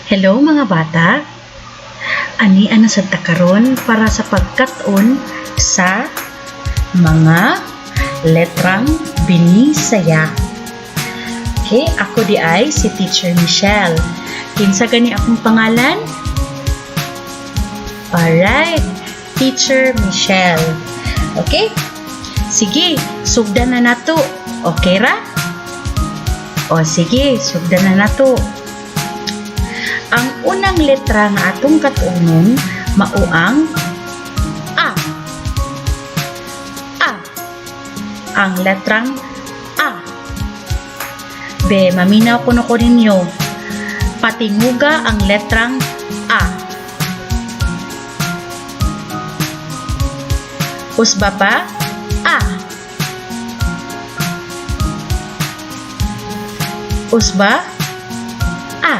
Hello, mga bata! Ani ana sad ta karon para sa pagkat-on sa mga letrang Binisaya. Okay, ako di ay si Teacher Michelle. Kinsa gani akong pangalan? Alright, Teacher Michelle. Okay? Sige, sugdan na nato. Okay ra? O sige, sugdan na nato. Ang unang letra nga atong katunon mao ang A. A. Ang letrang A. Be, maminaw kuno ko ninyo. Patinguga ang letrang A. Usba pa? A. Usba? A.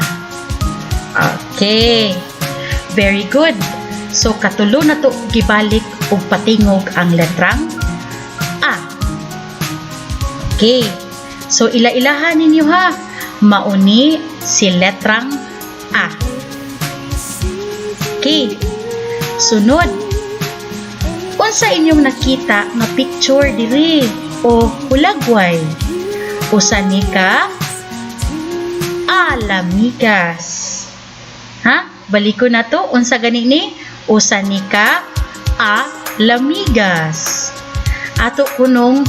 Okay. Very good. So katulo na to gibalik og patingog ang letrang A. Okay. So ila-ilahan ninyo ha. Mauni si letrang A. Okay. Sunod. Unsa inyong nakita nga picture diri o hulagway? Usa ni ka alamigas. Ha? Baliko na to. Unsa gani ni? Usa ni ka alamigas. Ato kunong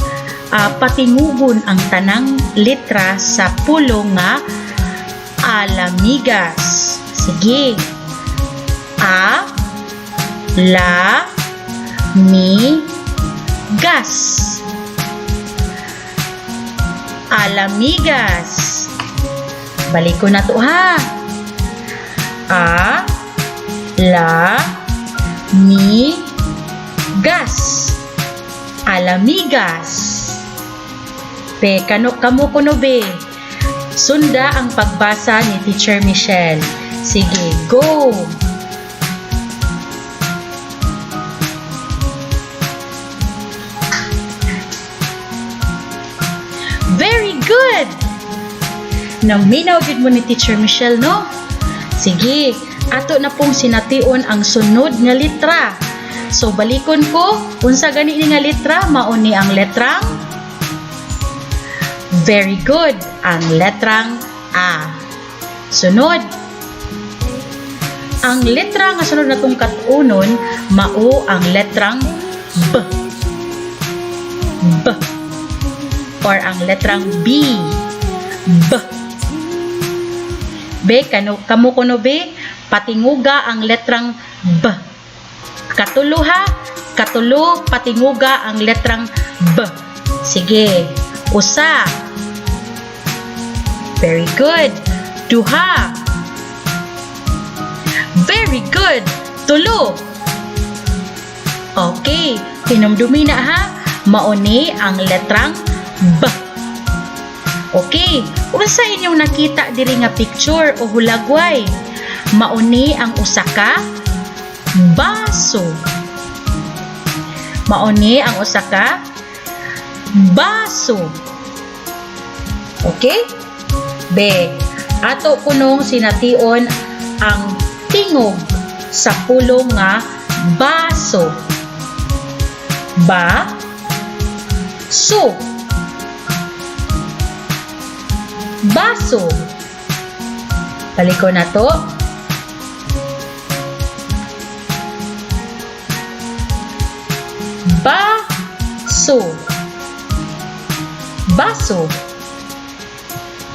patingugon ang tanang letra sa pulong nga alamigas. Sige. A, la, mi, gas. Alamigas. Baliko na to ha. A, la, mi, gas. Alamigas. Be, kano kamo kuno be? Sunda ang pagbasa ni Teacher Michelle. Sige, go! Very good! Naminaw gid mo ni Teacher Michelle, no? Sige, ato na pong sination ang sunod nga letra. So, balikon ko, unsa gani ni nga letra? Mao ni ang letrang. Very good, ang letrang A. Sunod. Ang letra nga sunod natong kat-unon mao ang letrang B. B. Or ang letrang B. B. B, kano, kamo kuno B, patinguga ang letrang B. Katulo ha, katulo, patinguga ang letrang B. Sige, usa. Very good. Duha. Very good. Tulo. Okay, hinumdumi na ha. Mauni ang letrang B. Okay, unsa inyong nakita diri nga picture o hulagway? Mauni ang usa ka baso. Mauni ang usa ka baso. Okay? B. Ato kunong sination ang tingog sa pulong nga baso. Ba, so. Baso. Baliko na to. Baso. Baso.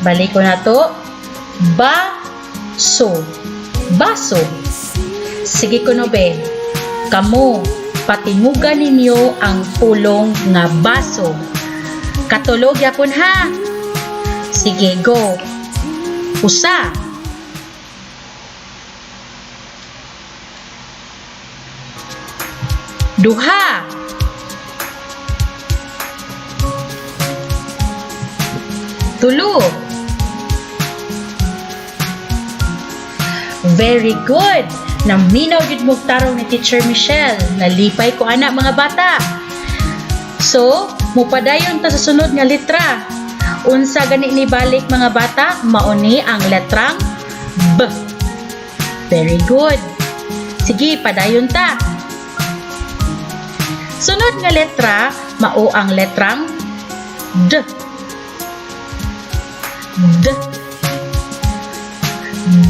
Baliko na to. Baso. Baso. Sige kuno be. Kamo, patingugan ninyo ang pulong nga baso. Katulog yapon ha. Sige, go. Usa. Duha. Tulo. Very good. Naminaw gid mo tarong ni Teacher Michelle. Nalipay ko ana mga bata. So, mupadayon ta sa sunod nga letra. Unsa gani ni balik, mga bata? Mauni ang letrang B. Very good. Sige, padayon ta. Sunod nga letra, mao ang letrang D. D.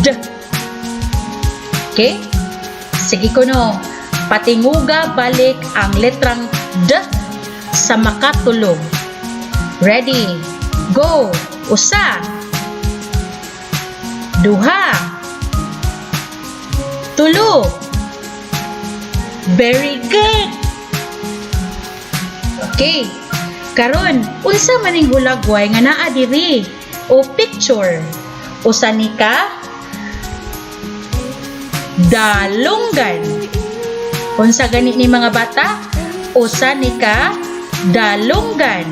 D. Okay? Sige kuno. Patinguga balik ang letrang D sa makatulog. Ready? Go! Usa. Duha. Tulo. Very good! Okay. Karon, unsa maning hulagway nga naa diri o picture? Usa ni ka dalunggan. Unsa gani ni, mga bata? Usa ni ka dalunggan.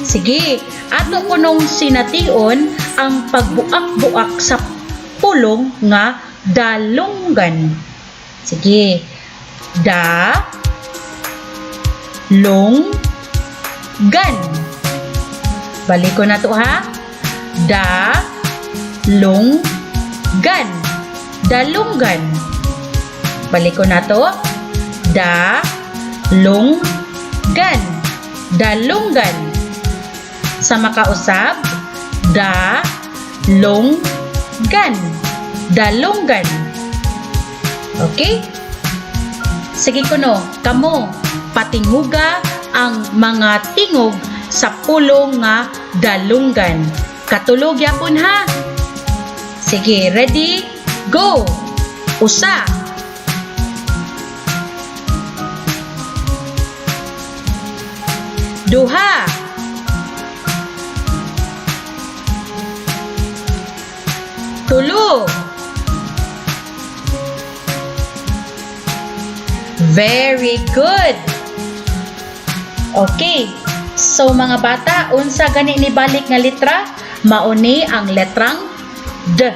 Sige, ato kunong sination ang pagbuak-buak sa pulong nga dalunggan. Sige. Da long gan. Balikon nato ha. Da long gan. Dalunggan. Balikon nato. Da long gan. Dalunggan. Sa makausab, da long gan. Dalunggan. Okay? Sige kuno, kamo, patinguga ang mga tingog sa pulong nga dalunggan. Katulog yapon ha. Sige, ready? Go! Usa. Duha. Tulo. Very good. Okay. So mga bata, unsa gani ni balik nga litra? Mauni ang letrang D.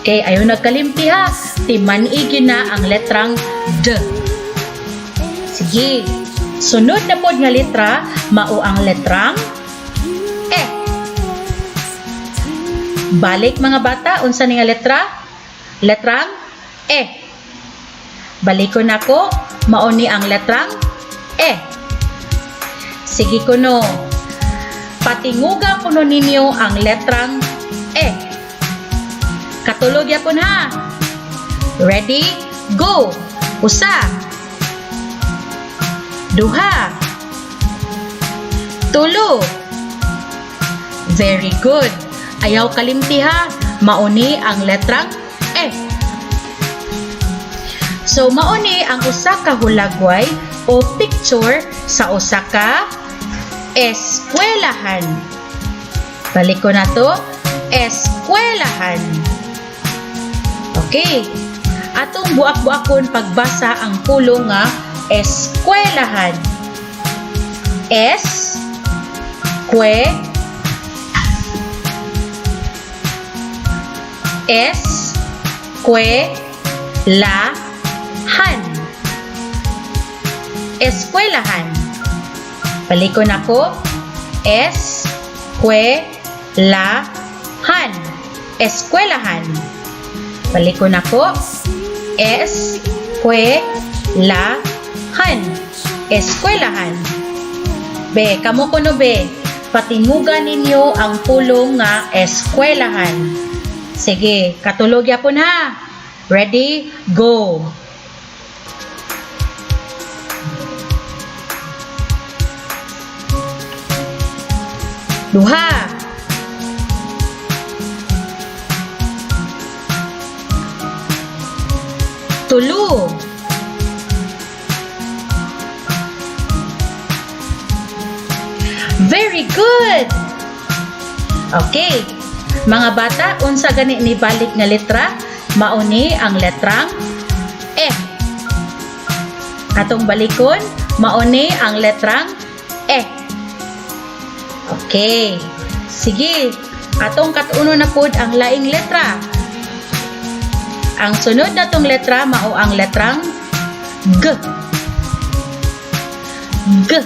Okay, ayo nagkalimti ha. Timan-igi na ang letrang D. Sige. Sunod na pod nga litra, mao ang letrang E. Balik, mga bata, unsa ni nga letra? Letrang E. Balikon nako, mao ni ang letrang E. Sige kuno. Patinguga kuno ninyo ang letrang E. Katulog yapon ha. Ready? Go! Usa. Duha. Tulo. Very good. Ayaw kalimti ha. Mauni ang letrang E. So mauni ang usa ka hulagway o picture sa usa ka eskwelahan. Balik ko na to. Eskwelahan. Okay. Atong buak-buakon pagbasa ang pulong nga eskwelahan. S kwe S kwe la han. Eskwelahan. Balikon ako. S kwe la han. Eskwelahan. Balikon ako. S kwe la han. Eskwelahan. Be, kamo kuno be. Patingugan ninyo ang pulong nga eskwelahan. Sige, katulog yapon ha. Ready? Go! Duha. Tulo. Very good! Okay. Mga bata, unsa gani ni balik nga letra? Mauni ang letrang E. Atong balikon, mauni ang letrang E. Okay. Sige. Atong katuno na pod ang laing letra. Ang sunod natong letra mao ang letrang G. G.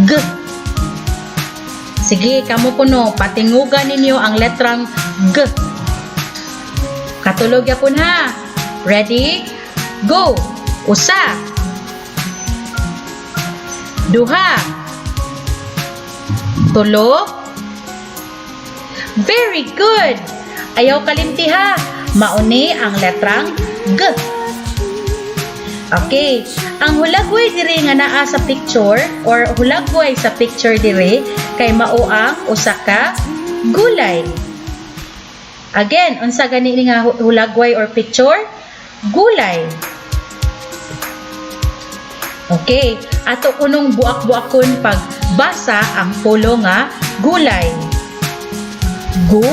G. Sige, kamo kuno, patingugan ninyo ang letrang G. Katulo gyapon ha. Ready? Go! Usa. Duha. Tulo. Very good! Ayaw kalimti ha. Mauni ang letrang G. Okay. Ang hulagway diri nga naa sa picture or hulagway sa picture diri kay mao ang usa ka gulay. Again, unsa gani ni nga hulagway or picture? Gulay. Okay, ato kunong buak-buakon pagbasa ang pulong nga gulay. Gu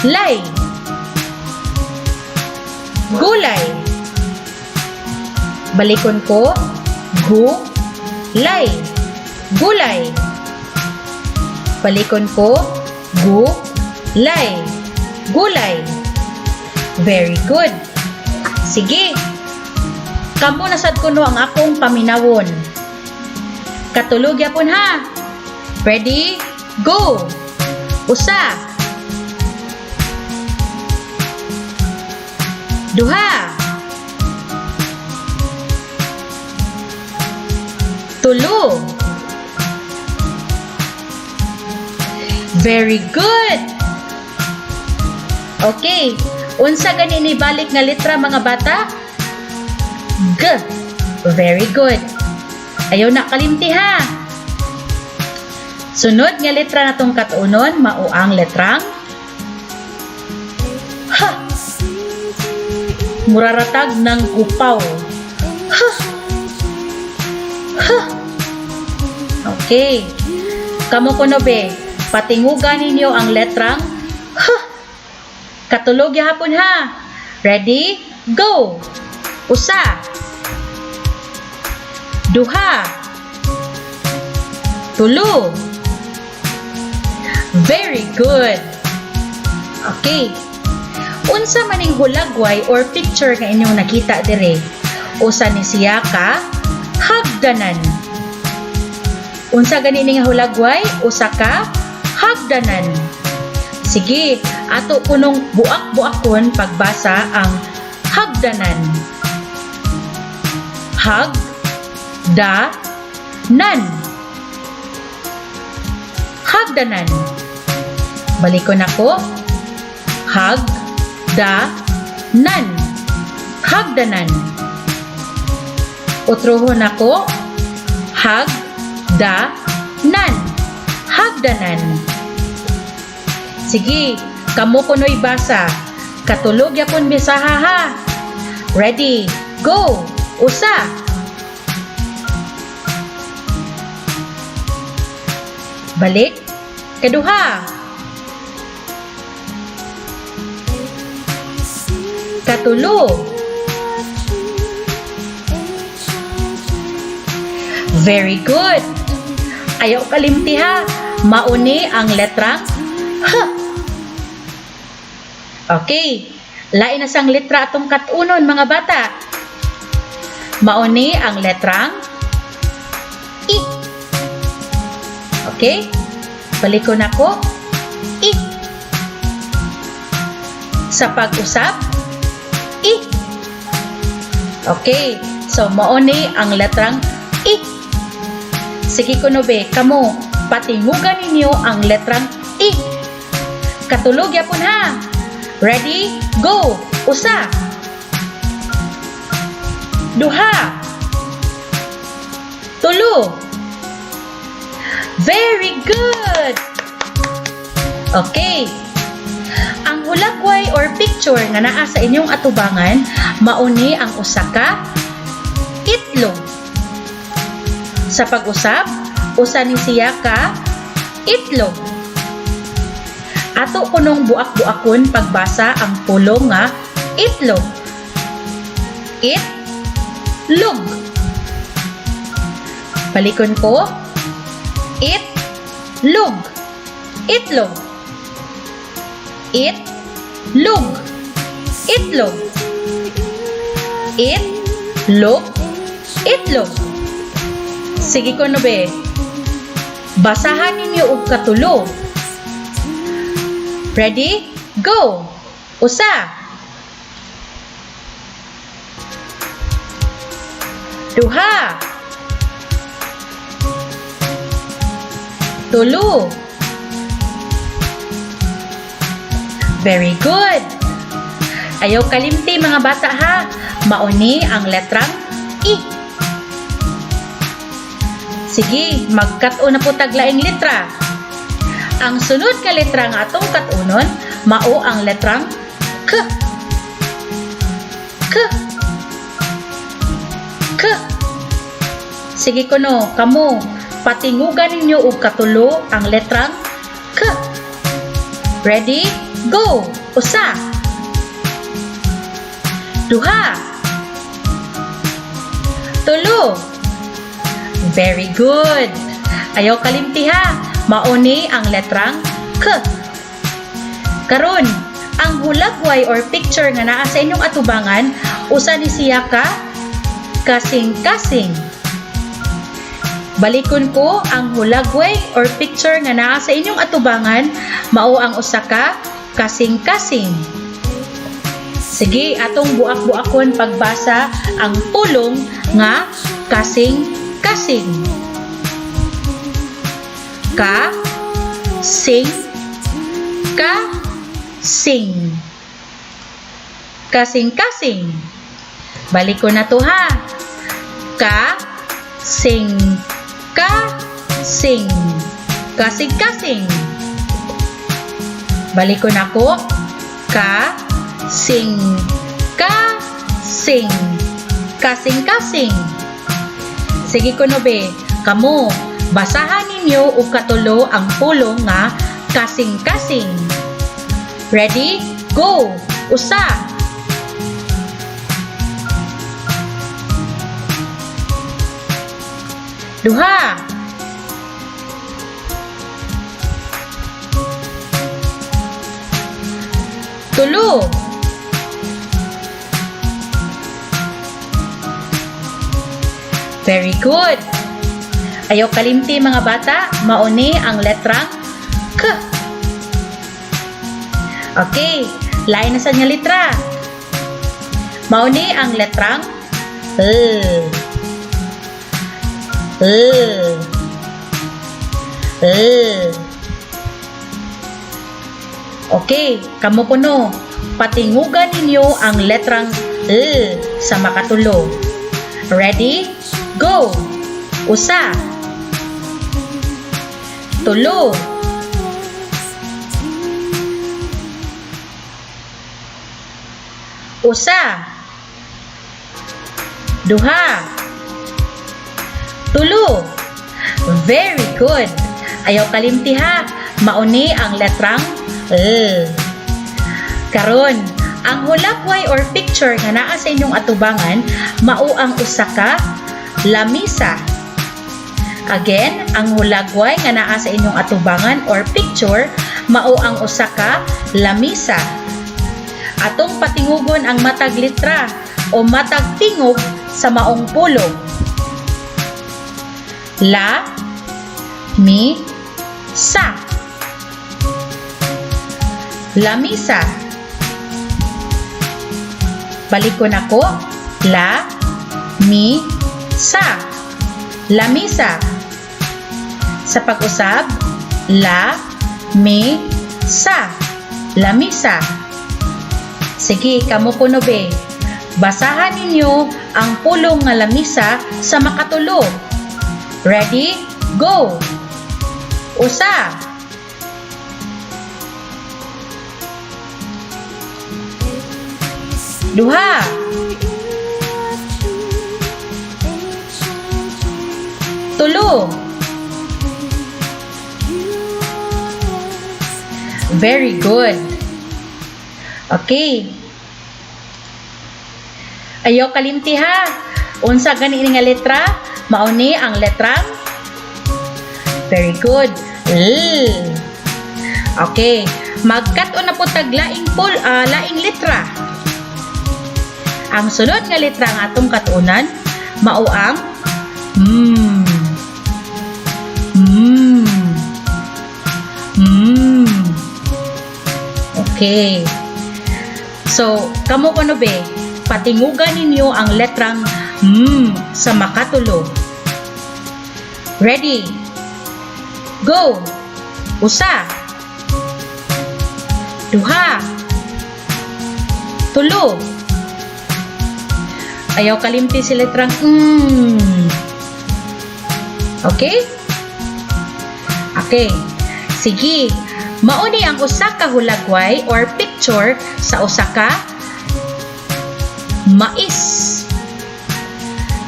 lay. Gulay. Balikon ko. Gu lay. Gulay. Balikon ko. Gu lay. Gulay. Very good. Sige. Kamo na sad kuno ang akong paminawon. Katulo gyapon ha. Ready? Go! Usa. Duha. Tulo. Very good. Okay. Unsa gani ni balik nga letra, mga bata? G. Very good. Ayaw na kalimti ha. Sunod nga letra natong katuonon mao ang letrang H. Muraratag ng upaw. H. H. Okay. Kamo kuno be, patingugan ninyo ang letrang H. Katulo gyapon ha. Ready? Go! Usa. Duha. Tulo. Very good. Okay. Unsa maning hulagway or picture nga inyong nakita dire? Usa ni siya ka hagdanan. Unsa gani ni nga hulagway? Usa ka hagdanan. Sige, ato kunong buak-buakon pagbasa ang hagdanan. Hag da nan. Hagdanan. Balikon ako. Hag da nan. Hagdanan. Utrohon ako. Hag da nan. Hagdanan. Sige, kamo kuno'y basa. Katulo gyapon bisaha ha. Ready, go! Usa. Balik. Kaduha. Katulo. Very good. Ayaw kalimti ha. Mauni ang letrang H. Okay. Lain na sang letra atong katunon, mga bata. Mauni ang letrang I. Okay? Balikon ako. I. Sa pag-usap, I. Okay. So, mauni ang letrang I. Sige kuno be, kamo, patingugan ninyo ang letrang I. Katulo gyapon ha. Ready? Go! Usa. Duha. Tulo. Very good! Okay. Ang hulagway or picture nga naa sa inyong atubangan, mauni ang usa ka itlog. Sa pag-usap, usa ni siya ka itlog. Ato kunong buak-buakon pagbasa ang pulong nga itlog. It log. Balikon ko. It log. Itlog. It log. Itlog. It log. Itlog. Sige kuno be. Basahan ninyo og katulo. Ready? Go! Usa. Duha. Tulo. Very good. Ayaw kalimti, mga bata, ha. Mauni ang letrang I. Sige, magkat-on na po tag laing letra. Ang sunod ka letra nga atong kat-unon, mao ang letrang K. K. K. Sige kuno, kamo, patingugan ninyo og katulo ang letrang K. Ready? Go! Usa. Duha. Tulo. Very good. Ayaw kalimti ha. Mauni ang letrang K. Karon, ang hulagway or picture nga naa sa inyong atubangan, usa ni siya ka kasing-kasing. Balikon ko, ang hulagway or picture nga naa sa inyong atubangan, mao ang usa ka kasing-kasing. Sige, atong buak-buakon pagbasa ang pulong nga kasing-kasing. Ka, sing, ka, sing. Kasing-kasing. Balik ko na to ha. Ka, sing, ka, sing. Kasing-kasing. Balik ko na ko. Ka, sing, ka, sing. Kasing-kasing. Sige kuno be, kamo, basahan ninyo og katulo ang pulong nga kasing-kasing. Ready? Go! Usa. Duha. Tulo. Very good. Ayaw kalimti, mga bata, mauni ang letrang K. Okay, lain na sa nga letra. Mauni ang letrang L. L. L. Okay, kamo kuno. Patingugan ninyo ang letrang L sa makatulo. Ready? Go! Usa. Tulo. Usa. Duha. Tulo. Very good. Ayaw kalimti ha. Mauni ang letrang L. Karon, ang hulagway or picture nga naa sa inyong atubangan, mao ang usa ka lamisa. Again, ang hulagway nga naa sa inyong atubangan or picture, mao ang usa ka lamisa. Atong patingugon ang matag litra o matag tingog sa maong pulong. La, mi, sa. Lamisa. Balikon ako. La, mi, sa. Lamisa. Sa pag-usab, la, mi, sa. Lamisa. Sige, kamo kuno be. Basahan ninyo ang pulong nga lamisa sa makatulo. Ready? Go! Usa. Duha. Tulo. Very good. Okay. Ayaw kalimti ha. Unsa gani ini nga letra? Mauni ang letrang. Very good. L. Okay. Magkat-on na po tag laing pul, laing letra. Ang sunod nga letra nga atong katunan mao ang M. M. M. Okay. So, kamo kuno be, patingugan ninyo ang letrang M sa makatulo. Ready? Go! Usa. Duha. Tulo. Ayaw kalimti si letrang M. Okay? Okay. Sige. Mao ni ang usa ka hulagway or picture sa usa ka mais.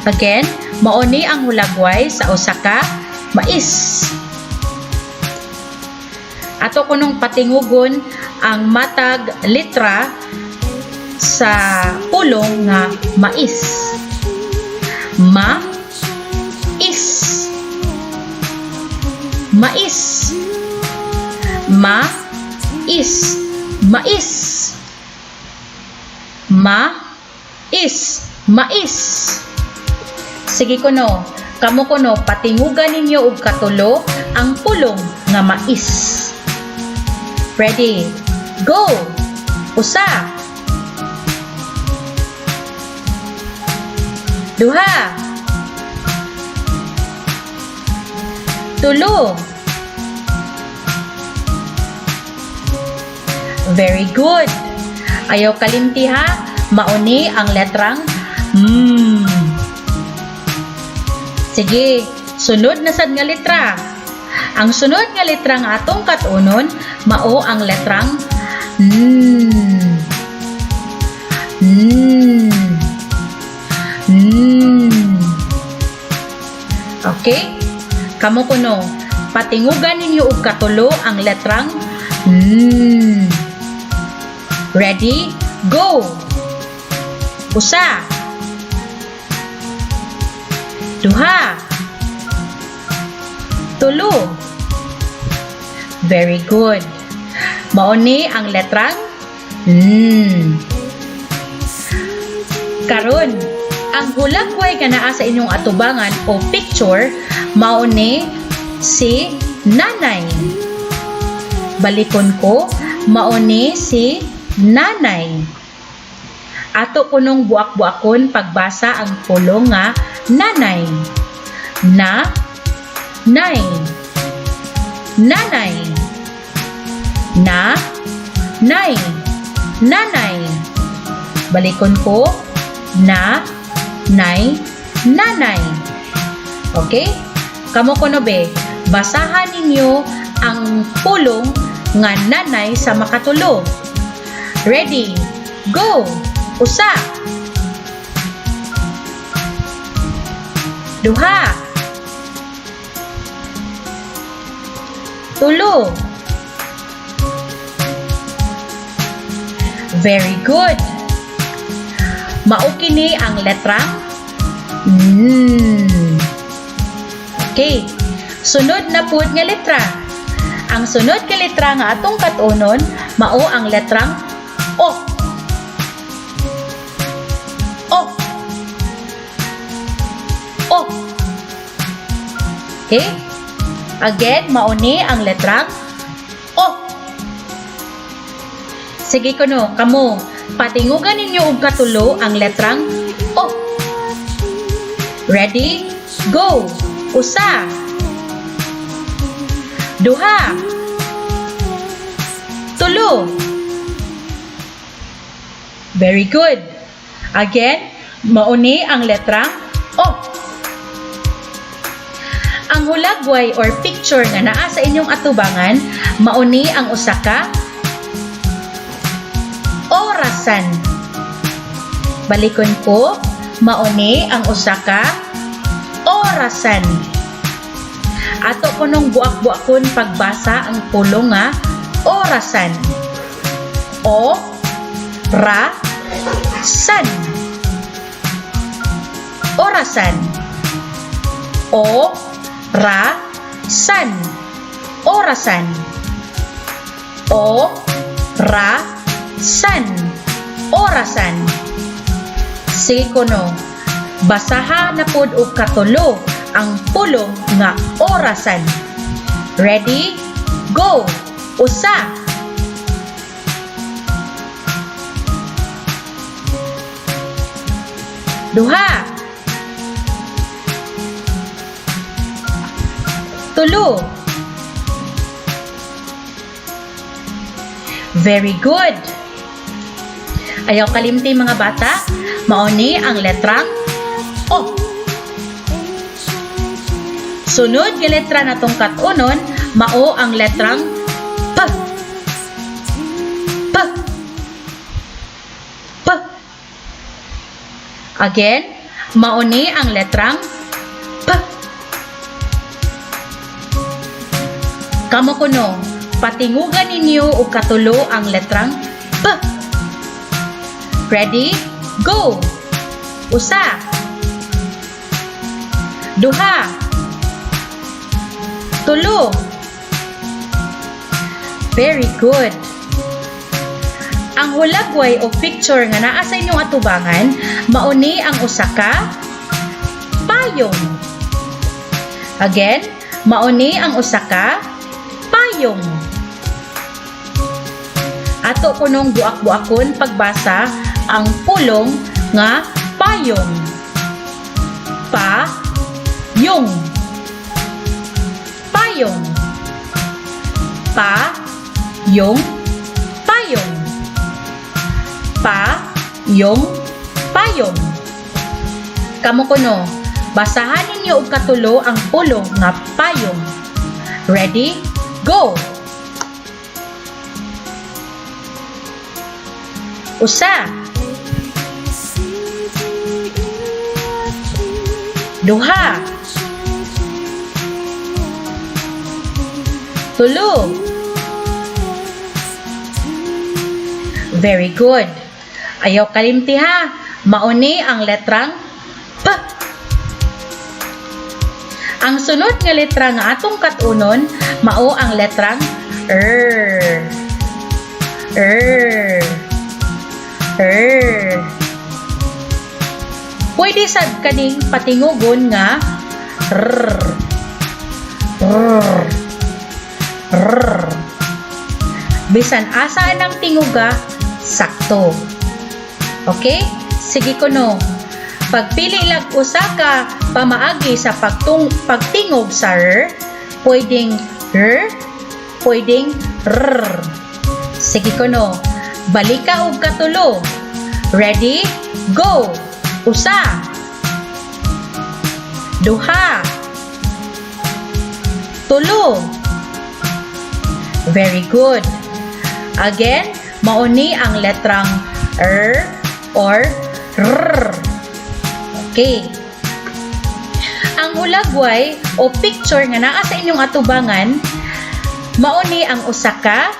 Again, mao ni ang hulagway sa usa ka mais. Ato kunong patingugon ang matag litra sa pulong nga mais. Ma is, mais, ma is, mais, ma is, mais. Sige kuno, kamo kuno, patingugan ninyo og katulo ang pulong nga mais. Ready? Go! Usa. Duha. Tulo. Very good. Ayaw kalimti ha, mao ni ang letrang M. Sige, sunod na sad nga letra. Ang sunod nga letra nga atong katunon, mao ang letrang N. N. N. Okay? Kamo kuno, patingugan ninyo og katulo ang letrang N. Ready? Go! Usa. Duha. Tulo. Very good. Mao ni ang letrang N. Karon, ang hulagway nga naa sa inyong atubangan o picture, mao ni si nanay. Balikon ko, mao ni si nanay. Ato kunong buak-buakon pagbasa ang pulong nga nanay. Na, nay. Nanay. Na, nay. Nanay. Balikon ko, na, nay, nanay. Okay? Kamo kuno be, basahan ninyo ang pulong nga nanay sa makatulo. Ready? Go! Usa. Duha. Tulo. Very good. Mao kini ang letrang N. Okay. Sunod na pud nga letra. Ang sunod nga letra nga atong katunon mao ang letrang O. O. O. Okay? Again, mao ni ang letrang O. Sige kuno, kamo, patingugan ninyo og katulo ang letrang O. Ready? Go! Usa. Duha. Tulo. Very good. Again, mao ni ang letrang O. Ang hulagway or picture nga naa sa inyong atubangan, mao ni ang usa ka orasan. Balikon ko, mao ni ang usa ka orasan. Ato kunong buak-buakon pagbasa ang pulong nga orasan. O ra san. Orasan. O ra san. Orasan. O ra san. Orasan. Sige kuno, basaha na pud og katulo ang pulong nga orasan. Ready? Go! Usa. Duha. Tulo. Very good. Ayaw kalimti, mga bata, mao ni ang letrang O. Sunod nga letra natong kat-unon, mao ang letrang P. P. P. Again, mao ni ang letrang P. Kamo kuno, patingugan ninyo og katulo ang letrang P. Ready? Go! Usa. Duha. Tulo. Very good. Ang hulagway o picture nga naa sa inyong atubangan, mao ni ang usa ka payong. Again, mao ni ang usa ka payong. Ato kunong buak-buakon pagbasa ang pulong nga payong. Pa yung. Payong. Pa yung payong. Pa yung payong. Kamo kuno, basahan ninyo og katulo ang pulong nga payong. Ready? Go! Usa. C, D, E, F, G, Duha. H, I, J, K, L, M, N, P, Tulo. Q, R, S, T, U, Very good. Ayaw kalimti ha. Mao ni ang letrang P. Ang sunod nga letra nga atong kat-unon, mao ang letrang R. R. R. Pwede sad kaning patingugon nga R. R. R. Bisan asa ang tinguga, sakto. Okay? Sige kuno. Pagpili lag usa ka pamaagi sa pagtingog sa R, pwedeng R, pwedeng R. Sige kuno. Balika og katulo. Ready? Go! Usa. Duha. Tulo. Very good. Again, mao ni ang letrang R or R. Okay. Ang hulagway o picture nga naa sa inyong atubangan, mao ni ang usa ka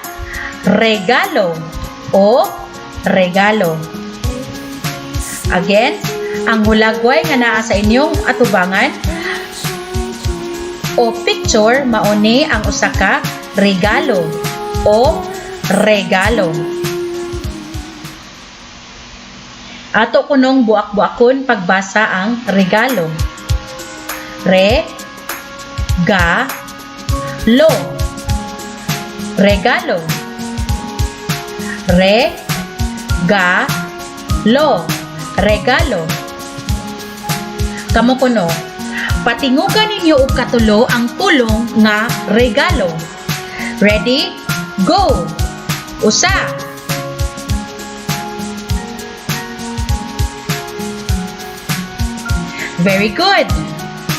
regalo o regalo. Again, ang hulagway nga naa sa inyong atubangan o picture, mao ni ang usa ka regalo o regalo. Ato kunong buak-buakon pagbasa ang regalo. Re, ga, lo. Regalo. Re, ga, lo. Regalo. Kamo kuno, patingugan ninyo og katulo ang pulong nga regalo. Ready? Go! Usa. Very good.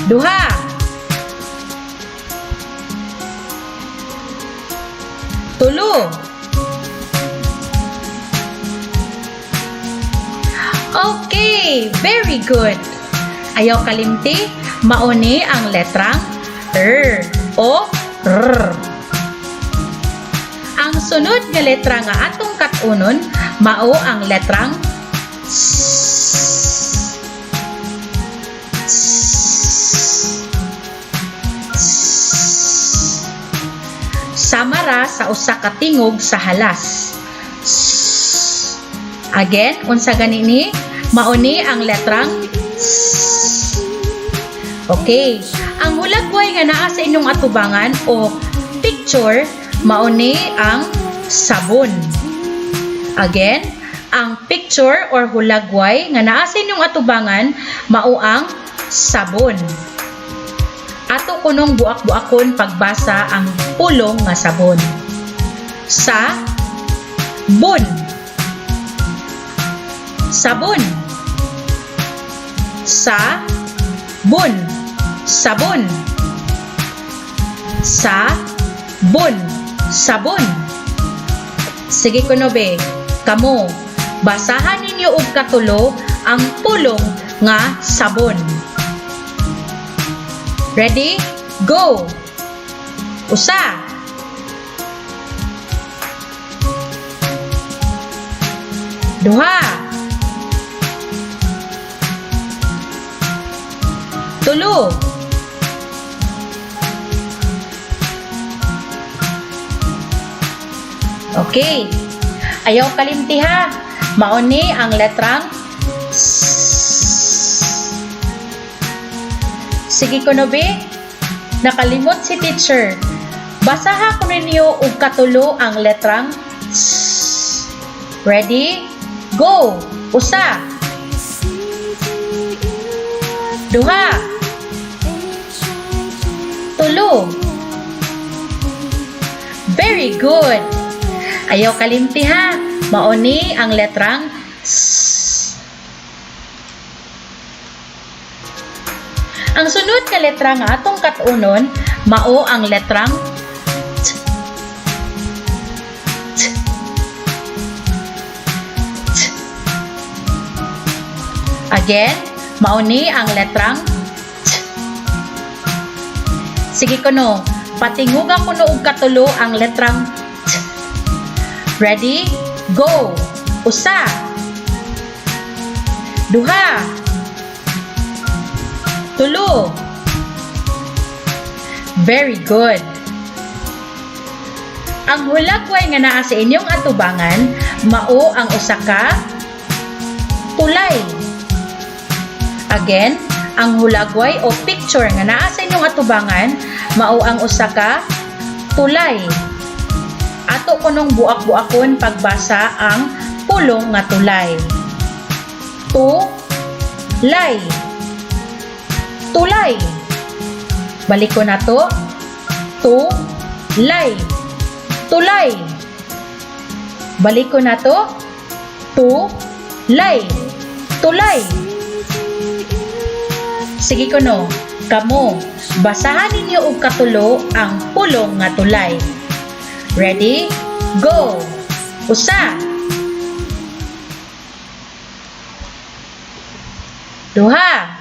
Duha. Tulo. Okay, very good. Ayaw kalimti, mao ni ang letrang R o R. Ang sunod nga letra nga atong kat-unon, mao ang letrang S. S. S. Sama ra sa usa ka tingog sa halas. S. Again, unsa gani ni? Mao ni ang letrang S. Okay. Ang hulagway nga naa sa inyong atubangan o picture, mao ni ang sabon. Again, ang picture or hulagway nga naa sa inyong atubangan, mao ang sabon. Ato kunong buak-buakon pagbasa ang pulong nga sabon. Sa bun. Sabon. Sa bun. Sabon. Sa bun. Sabon. Sige kuno be, kamo, basahan ninyo og katulo ang pulong nga sabon. Ready? Go! Usa. Duha. Tulo. Okay. Ayaw kalimti ha. Mao ni ang letrang S. Sige kuno be. Nakalimot si teacher. Basaha ko ninyo og katulo ang letrang S. Ready? Go! Usa. Duha. Tulo. Very good. Ayaw kalimti ha. Mao ni ang letrang S. Ang sunod nga letra nga atong kat-unon, mao ang letrang T. T. T. Again, mao ni ang letrang T. Sige kuno, patinguga kuno og katulo ang letrang T. Ready? Go! Usa. Duha. Tulo. Very good. Ang hulagway nga naa sa inyong atubangan mao ang usa ka tulay. Again, ang hulagway o picture nga naa sa inyong atubangan mao ang usa ka tulay. Ato kunong buak-buakon pagbasa ang pulong nga tulay. Tu-lay. Tulay. Balik ko na to. Tu-lay. Tulay. Balik ko na to. Tu-lay. Tulay. Sige kuno, kamo, basahan ninyo og katulo ang pulong nga tulay. Ready? Go! Usa. Duha.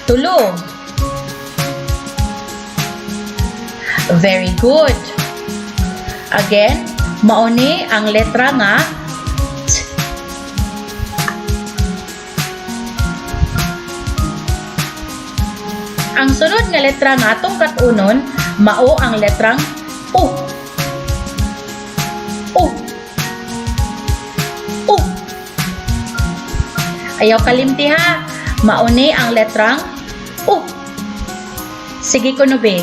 Tulo. Very good. Again, mao ni ang letra nga T. Ang sunod nga letra nga atong kat-unon, mao ang letrang U. U. U. Ayaw kalimti ha. Mao ni ang letrang U. Sige kuno be.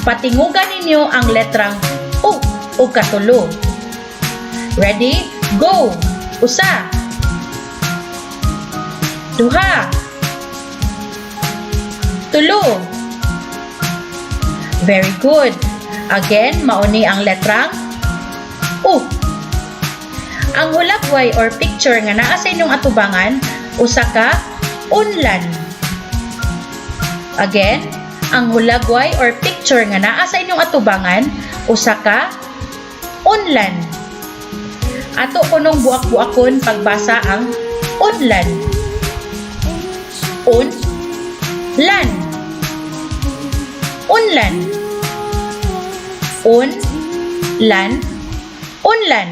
Patingugan ninyo ang letrang U og katulo. Ready? Go! Usa. Duha. Tulo. Very good. Again, mao ni ang letrang U. Ang hulagway or picture nga naa sa inyong atubangan, usa ka unlan. Again, ang hulagway or picture nga naa sa inyong atubangan, usa ka unlan. Ato kunong buak-buakon pagbasa ang unlan. Un lan. Unlan. Un lan. Unlan.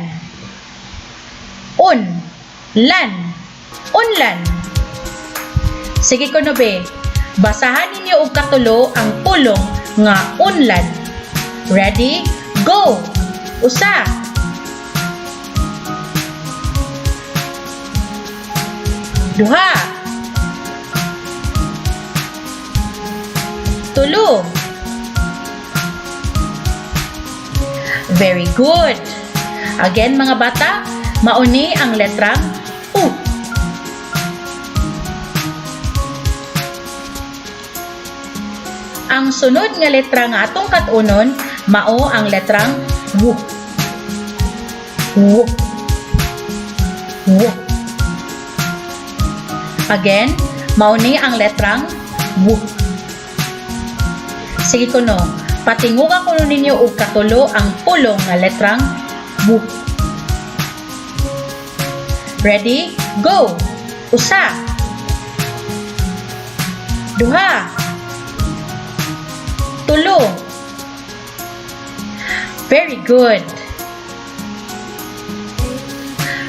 Un lan. Unlan. Sige kuno be. Basahan ninyo og katulo ang pulong nga unlan. Ready? Go! Usa. Duha. Tulo. Very good. Again, mga bata, mao ni ang letrang U. Ang sunod nga letra nga atong kat-unon mao ang letrang W. W. W. Again, mao ni ang letrang W. Sige kuno, patinguga kuno ninyo og katulo ang pulong nga letrang W. Ready? Go! Usa. Duha. Tulo. Very good.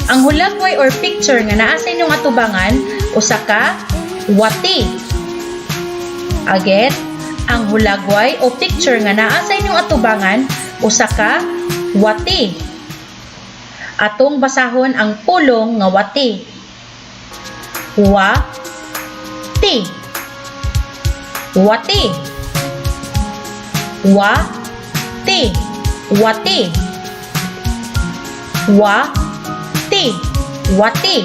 Ang hulagway or picture nga naa sa inyong atubangan, usa ka wati. Again, ang hulagway o picture nga naa sa inyong atubangan, usa ka wati. Atong basahon ang pulong nga wati. Wa ti. Wati. Wa ti. Wati. Wa ti. Wati.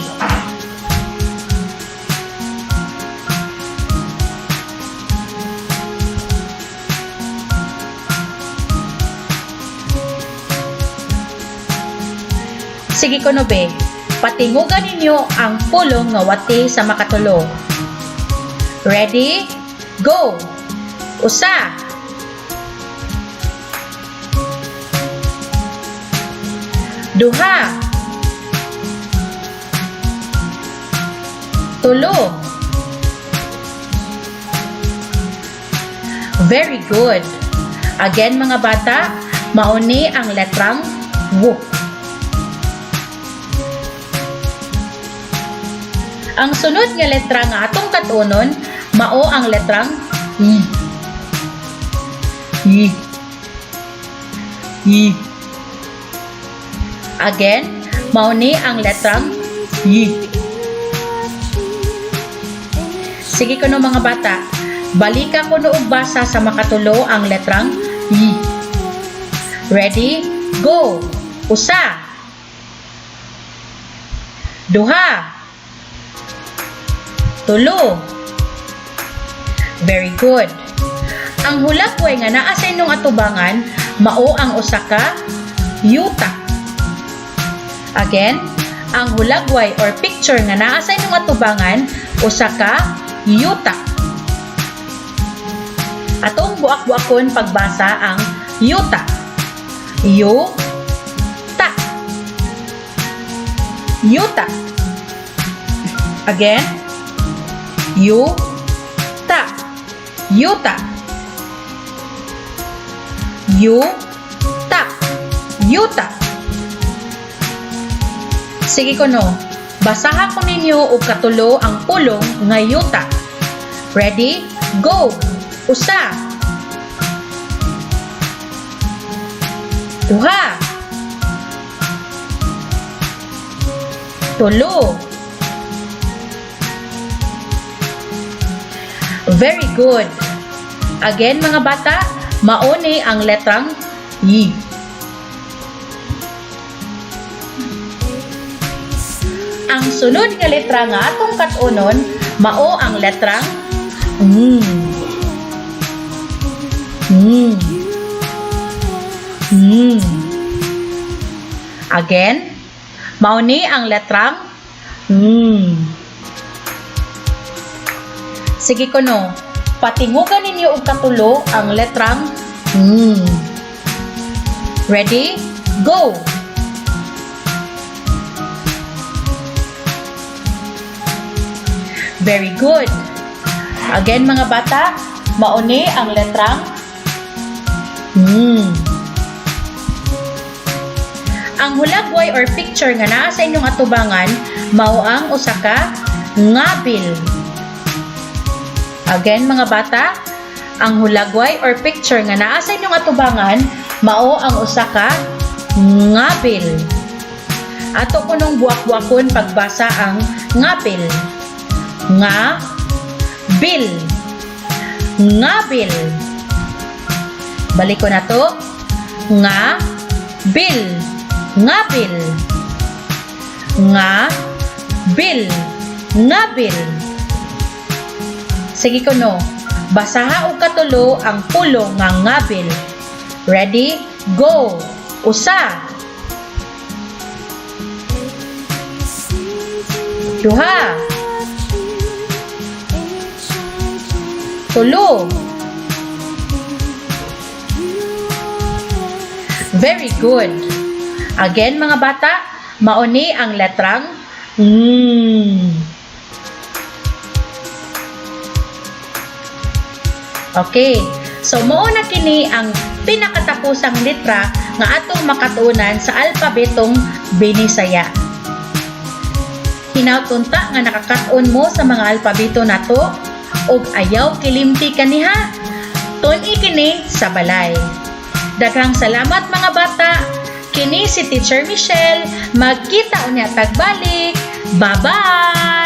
Sige kuno be, patingugan ninyo ang pulong nga wati sa makatulo. Ready? Go! Usa. Duha. Tulo. Very good. Again, mga bata, mauni ang letrang W. Ang sunod nga letra nga atong katunon, mao ang letrang Y. Y. Y. Again, mao ni ang letrang Y. Sige kuno, mga bata, balika kuno og basa sa makatulo ang letrang Y. Ready? Go! Usa. Duha. Tulo. Very good. Ang hulagway nga naa sa inyong atubangan, mao ang usa ka yuta. Again, ang hulagway or picture nga naa sa inyong atubangan, usa ka yuta. Atong buak-buakon pagbasa ang yuta. Yu ta. Yuta. Again, yu ta. Yuta. Yu ta. Yuta. Sige kuno, basaha ko ninyo og katulo ang pulong nga yuta. Ready? Go! Usa. Duha. Tulo. Very good. Again, mga bata, mauni ang letrang Y. Ang sunod nga letra nga atong kat-unon, mao ang letrang N. N. N. Again, mao ni ang letrang N. Sige kuno, patingugan ninyo og katulo ang letrang N. Ready? Go! Very good. Again, mga bata, mauni ang letrang N. Ang hulagway or picture nga naa sa inyong atubangan, mao ang usa ka ngabil. Again, mga bata, ang hulagway or picture nga naa sa inyong atubangan, mao ang usa ka ngabil. Ato kunong buak-buakon pagbasa ang ngabil. Nga bil. Ngabil. Balik ko na to. Nga bil. Ngabil. Nga bil. Ngabil. Sige kuno. Basaha og katulo ang pulong nga "ngabil." Ready? Go! Usa. C, D, Duha. F, G, H, I, J, Tulo. P, Q, R, S, Very good. Again, mga bata, mao ni ang letrang ng. Okay. So mao na kini ang pinakatapusang letra nga atong makatuonan sa alpabetong Binisaya. Hinaut unta nga nakakat-on mo sa mga alpabeto nato ug ayaw kilimti kaniha. Tun-i kini sa balay. Daghang salamat, mga bata. Kini si Teacher Michelle. Magkita unya tagbalik. Bye-bye!